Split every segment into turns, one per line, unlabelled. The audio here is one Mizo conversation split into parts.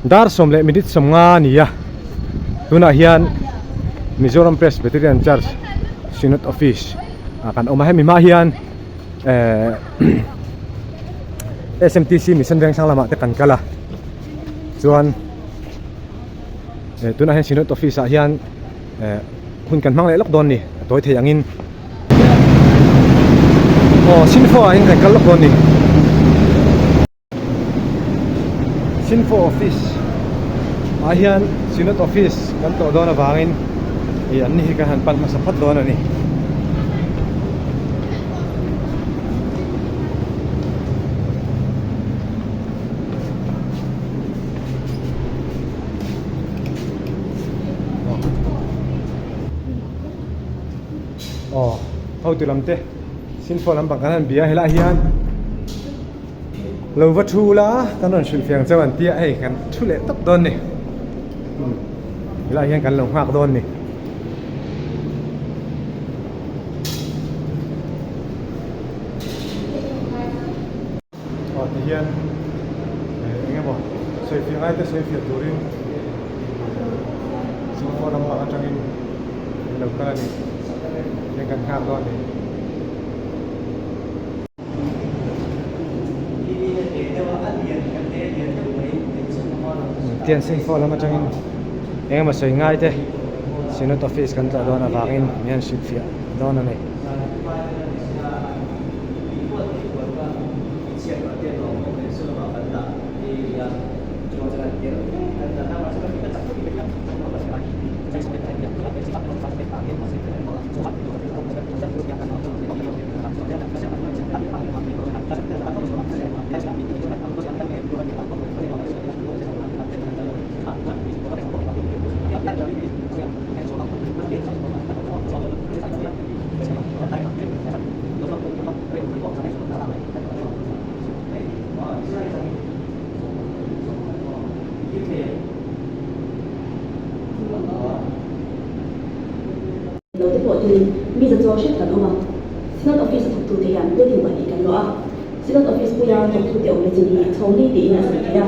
Dar sawm leh minute sawmnga a ni a, tunah hian Mizoram Presbyterian Church Synod Office ah kan awm a, hemi hma hian ehh SMTC Mission Vengsang lamah te kan kal a, chuan eh tunah hian Synod Office ah hian eh hun kan hmang leh lawk dawn a ni, a tawi thei angin. Aw Sinfo ah hian kan kal lawk dawn a ni. Sinfo office ah hian Synod office kan tlawh dawn avangin ih an ni hi kan han pan hmasa phawt dawn a ni. Aw hotu lam te Sinfo lampang kan han bia helaiah hian. Lo va thu la kan rawn hrilh fiang chauh an tia hei kan thu leh tawp dawn ni helaiah hian kan lo nghak dawn ni. Aw ti hian eng emaw sawi fiah ngai te sawi fiah turin Singapore lampang atangin an lo kal a ni tihian kan nghak dawn ni. Tian Singapore lam atangin eng emaw sawi ngai te Synod office kan tlawh dawn avangin min han hrilhfiah dawn a ni.
Lo te pawh tin mi za chuang hret kan awm a, Synod Office a thawktute hian building pahnih kan luah a, Synod Office puia thawktute awmna chin hi chhawngni tiin a sawi thei a,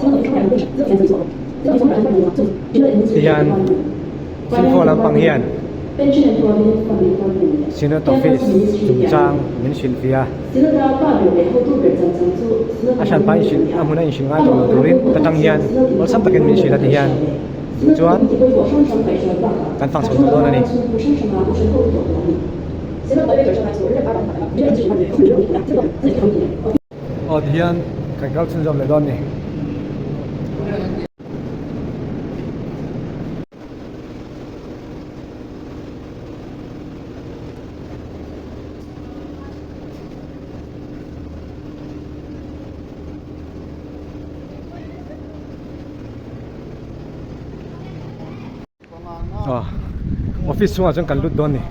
Synod Office
Tihian Singpore lampang hian Synod Office chungchang min hrilh ve a, a hranpa in hrilh a hmuna inhrilh ngai tawh lo turin ta tang hian awlsam takin min hrilh a tihian. Duh chuan kan fang chho tawh dawn a ni. Aw tihian kan kal chhunzawm leh dawn a ni. Ah office chhungah chuan kan lut dawn a ni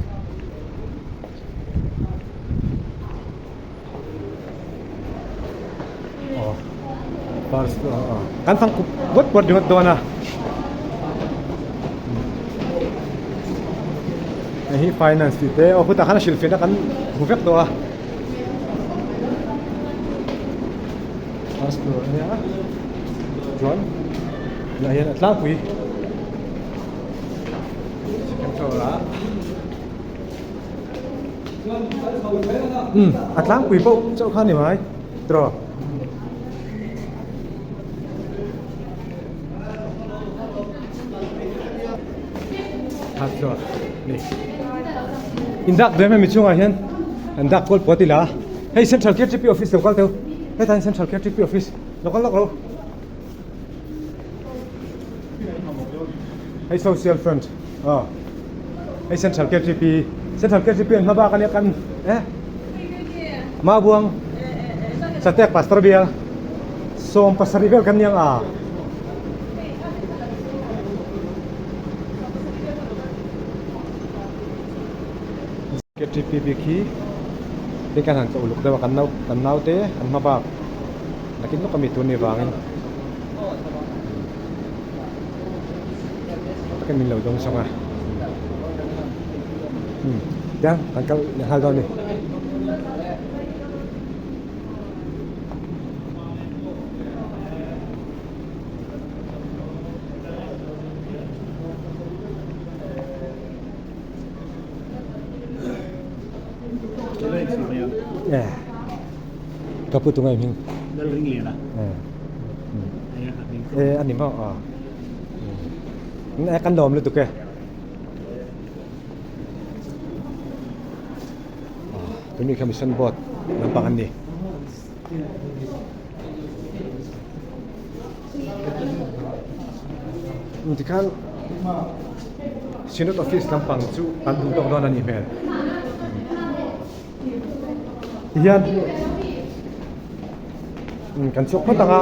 aw first ah kan fang kup buat buat ringawt dawn a hei hi finance tih te aw khutah khan a hrilhfiahna kan hmu vek tawh a first floor a nia chuan tunah hian a tlangpui second floor ah umm a tlangpui pawh chauh kha a ni mai tiraw. Third floor a ni in dak duai mai mi chungah hian an dak kual puat ila hei central K T P office lo kal teu hetah hian central K T P office lo kal lawk lo. Hei social front aw hei central KTP central KTP an hma bak ania kan eh Mabuang Satek pastor bial sawm pasarih vel kan niang a KTP bik hi hei kan han chauh luk deuh a kan nau kan naute an hma bak nakin lawk ami tur ni vangin. Takin min lo dawng sawng a umm tiang kan kal leh nghal dawn a ni. Eh. Ka pu tungai hming.
Lal ring lian a.
Eh. Eh ani maw a. Eh kan lawm lutuk e. Tuni kha mission board lampang an ni. Tikhan Synod office lampang chu an hmu tawk dawn a nih hmel. Tihian kan chhuak phawt ang a.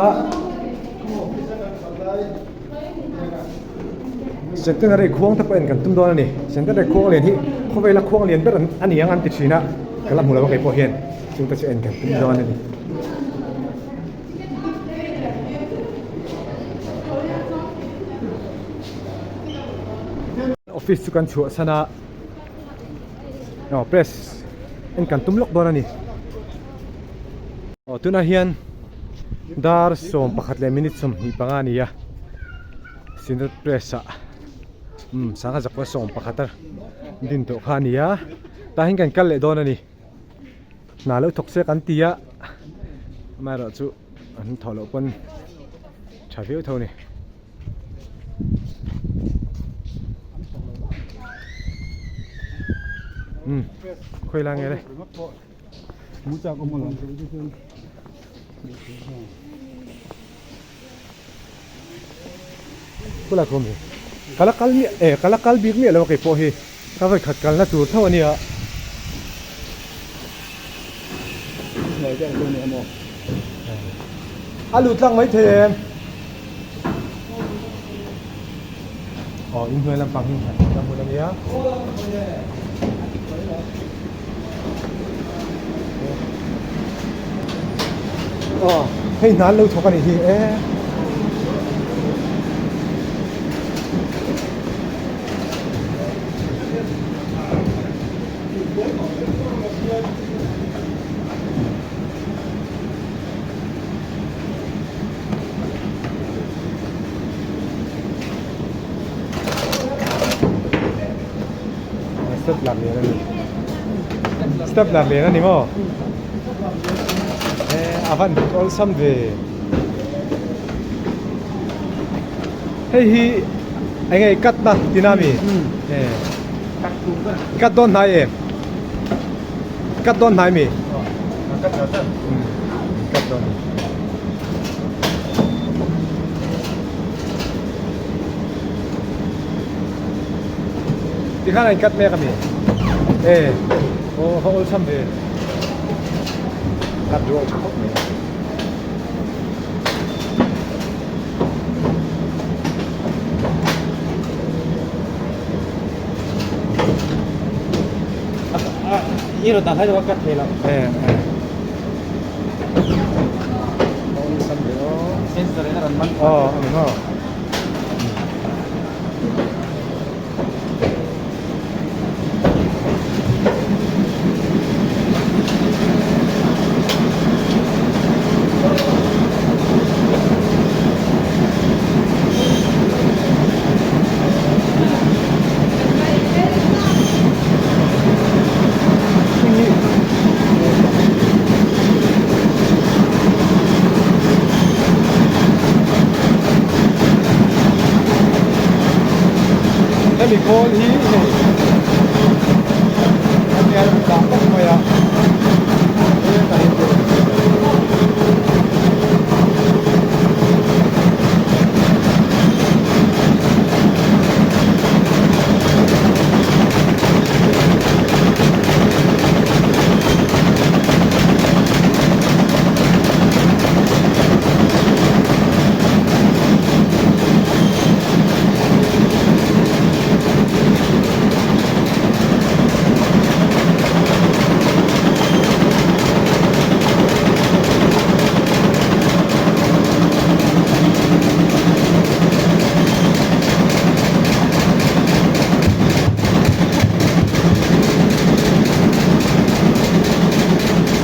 Centenary khuang te pawh en kan tum dawn a ni. Centenary khuang lian hi khawvela khuang lian ber a ni ang an ti thin a, ka la hmu lo a kei pawh hian chungte chu en kan tum dawn a ni. Office chu kan chhuah san a, aw press en kan tum lawk dawn a ni. Aw tunah hian dar 11 leh minute 25 a ni a, Synod press ah umm sangha zakua 11 a din tawh kha a ni a, tah hian kan kal leh dawn a ni. Hna lo thawk se kan ti a, amaherawhchu an thawh loh pawn tha viau tho a ni. Umm khawi lai nge le? Kula khawm hi ka la kal miah eh ka la kal bik miah lo a keipawh hi ka vawi khat kalna tur tho a nia. A lut tlang mai thei em? Aw inhnuai lampang hi ka hmun a nia. Aw hei hna an lo thawk a nih hi e. Step lar lian a ni step lar lian a ni maw eh a van awlsam ve hei hi eng nge cut na tina mi eh cut dawn hnai em cut dawn hnai mi cut dawn Tikhan an cut mek ami e aw va awlsam ve cut duh tha khawp mai.
I rawn dan hai deuh a cut thei lo.
E e awlsam ve aw.
Sensor in a rawn man.
Aw ani maw. Hemi khawl hi hei a nia a dah tawp mai a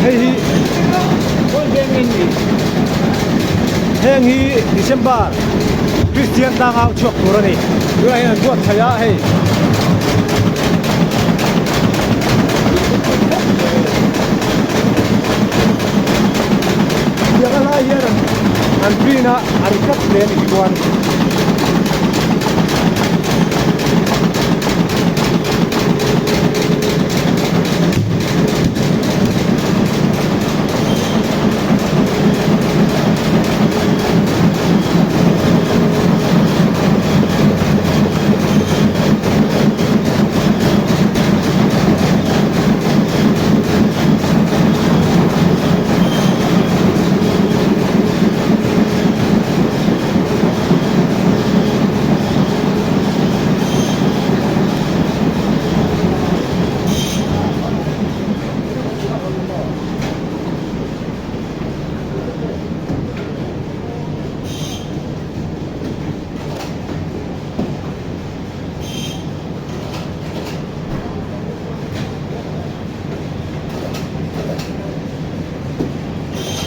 Hei hi heng hi December Christian tlang au chhuak tur a ni tunah hian an buat thei a hei. An print a an cut hle a nih chuan.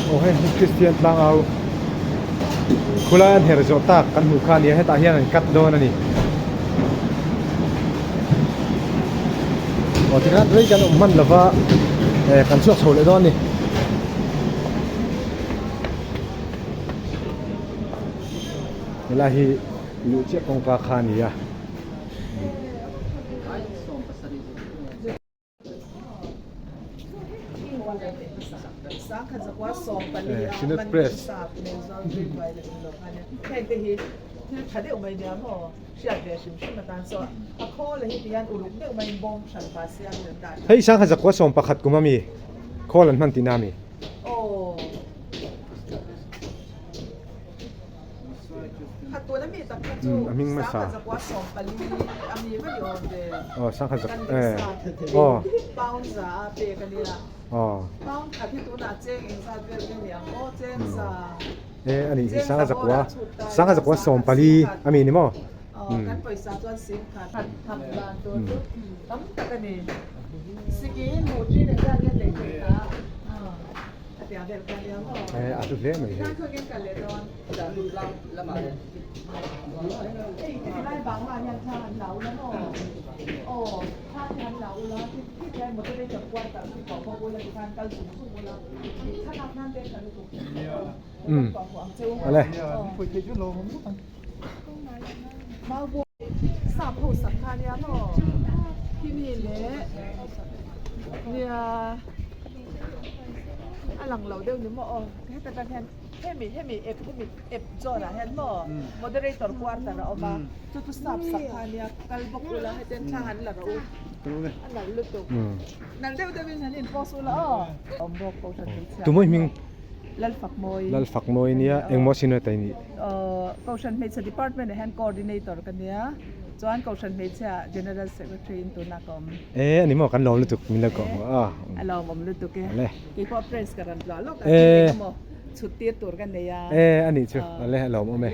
Aw hei hi Kristian tlangau khulai an her zawh tak kan hmuh kha a nia hetah hian an cut dawn a ni. Aw tikhan rei kan awm hman lova eh kan chhuak chho leh dawn a ni. Helai hi luh chiah kawngka kha a ni a. Synod Press. Hei sangha zakua 11 kum ami khawl an hman tihna ami. A hming hmasa aw sangha zak eh aw aw eh a nih hi sangha zakua sangha zakua 14 ami ni maw Eh a hlu hle mai hei. Um ale.
A lang lo deuh ni maw aw heta tang hian hemi hemi ep hemi ep zawn ah hian maw moderator quarter a awm a chu chu sap sak kha ania kal bawk ula hetiang thla han la rawh u a nalh lutuk nalh deuh deuh in han in post ula aw awm bawk kohhran hmeichhia
Tumawih hming
Lalfakmawi
Lalfakmawi nia engmaw sin a tai nih
aw kohhran hmeichhe department ah hian coordinator ka nia Chuan Kohhran Hmeichhia General Secretary in tunah ka awm.
E ani maw kan lawm lutuk min lo kawh hmuh a.
A lawmawm lutuk e.
Ale.
Keipawh press ka rawn tluah lawk a thil eng emaw chhut tir tur ka nei a.
E ani chu ale a lawmawm e.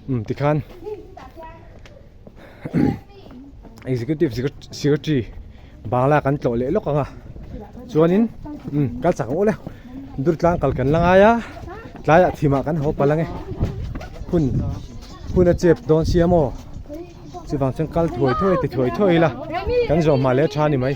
Um tikhan Executive Secretary Bangla kan tlawh leh lawk ang a chuanin um kal chak ang ule Durtlang kal kan la ngai a tlaiah thimah kan haw palh ang e hun hun a chep dawn sia maw chuvang chuan kal thuai thuai ti thuai thuai ila kan zawh hma leh tha a ni mai.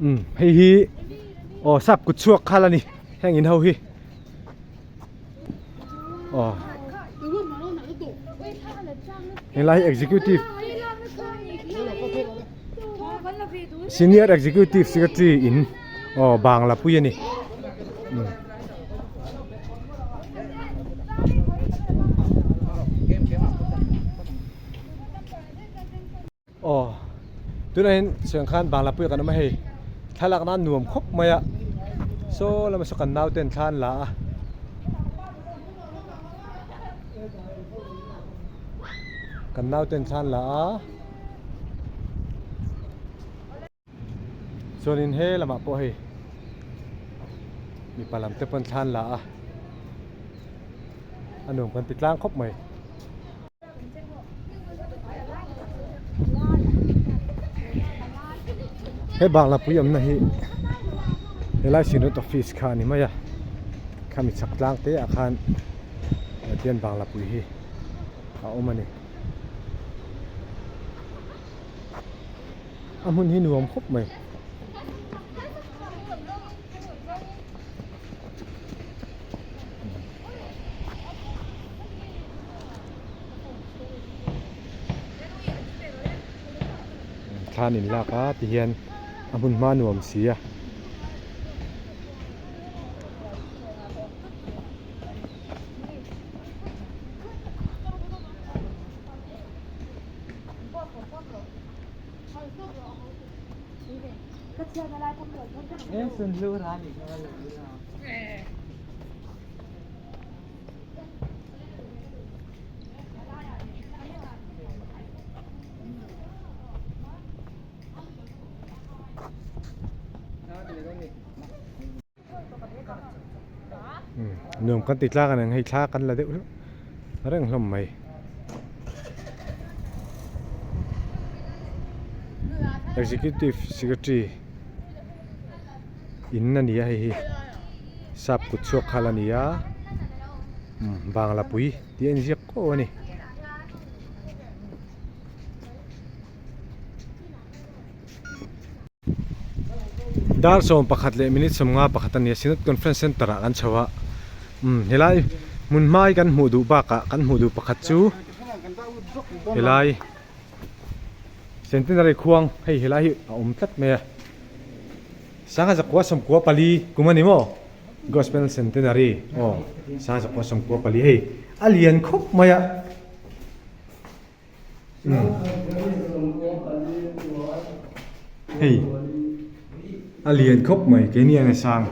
Umm hei hi aw sap kut chhuak khal a ni heng in ho hi aw helai hi executive senior executive secretary in aw bangla pui a ni umm. Aw tunah hian chheng khan bangla pui ah kan awm a hei thlalak nan nuam khawp mai a saw lama saw kan nau ten thla an la a kan nau ten thla an la a chuanin he lamah pawh hei mipa lam te pawn thla an la a a nuam kan ti tlang khawp mai. He bangla pui awmna hi helai synod office kha a ni mai a khami chhak tlang te ah khan tian bangla pui hi. a awm a ni. A hmun hi nuam khawp mai. Thlan in lak a ti hian a hmun hma nuam si a. Nuam kan ti tlak a ni ang hei thla kan la deuh reng hlawm mai. Executive Secretary in a ni a hei hi sap kut chhuak khal a ni a Bangla pui tih a inziak kuau a ni. Dar 11 leh minute 51 a ni a Synod Conference Centre ah kan chho a umm helai hmun hmai kan hmuh duh bakah kan hmuh duh pakhat chu helai Centenary khuang hei helai hi a awm tlat mai a sangha zakua sawmkua pali kum a ni maw Gospel Centenary aw sangha zakua sawmkua pali hei a lian khawp mai a. Hei a lian khawp mai keini ang a sang.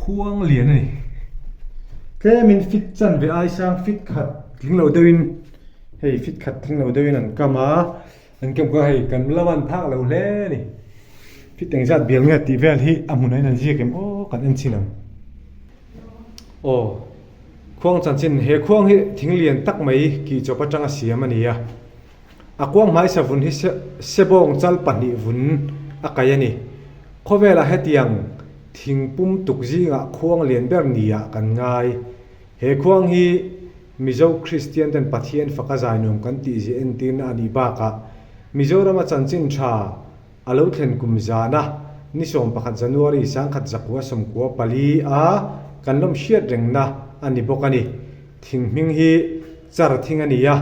Khuang lian a ni. Tlemin fit chan ve ai sang fit khat tling lo deuhin hei fit khat tling lo deuhin an kam a. An kem kha hei kan lam an phak lo hle a ni. Fit engzat bial nge tih vel hi a hmunah hian an ziak em aw kan en chin ang. Aw khuang chanchin he khuang hi thing lian tak mai kih chawp atanga siam a ni a. A kuang hmai savun hi sebawng chal pahnih vun a kai a ni. Khawvelah hetiang thing pum tuk zingah khuang lian ber niah kan ngai. He khuang hi Mizo Kristian ten Pathian faka zai nuam kan tih zia entirna a nih bakah Mizorama chanchin tha a lo thlen kum zana ni 11 January 1994 a kan lawm hriat rengna a ni bawk a ni. Thing hming hi char thing a ni a,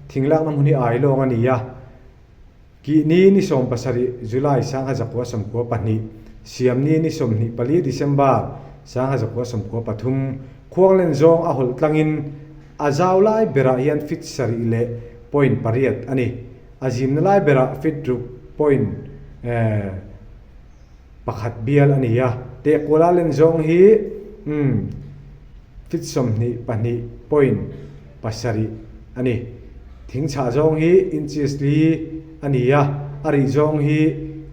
thing lakna hmun hi Ailawng a ni a. Kih ni ni 17 July 1992, Siam ni ni 24 December 1993, Khuanglen zawng a hawlh tlangin a zau lai berah hian fit sarih leh point pariat a ni. A zimna lai berah fit ruk point pakhat bial a ni a. Tehkuala len zawng hi fit 22 point pasarih a ni. Thing chhah zawng hi inches li a ni a, a rih zawng hi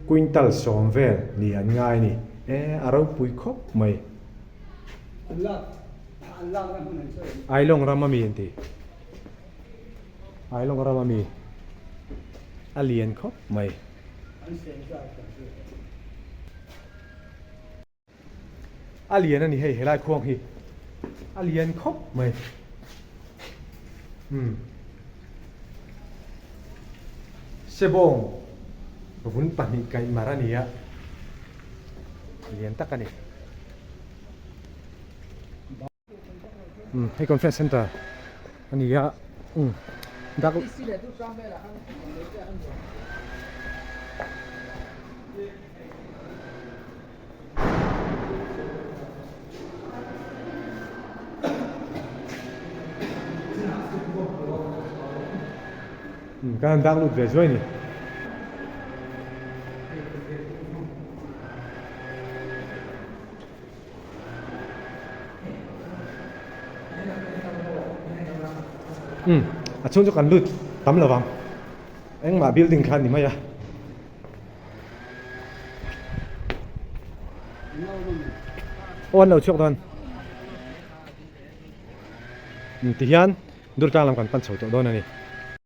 quintal 10 vel ni an ngai a ni. E, a ropui khawp mai. Ailawng ram a mi an ti. Ailawng ram a mi a lian khawp mai. A lian a ni hei helai khuang hi a lian khawp mai umm sebawng vun pahnih kaih mar a ni a lian tak a ni umm hei conference center a ni a umm dak Kan han dak lut ve zuai ni. Umm a chhung chu kan lut tam lo vang engmah building kha a ni mai a. Aw an lo chhuak dawn ti hian Durtlang lam kan pan chho tawh dawn a ni.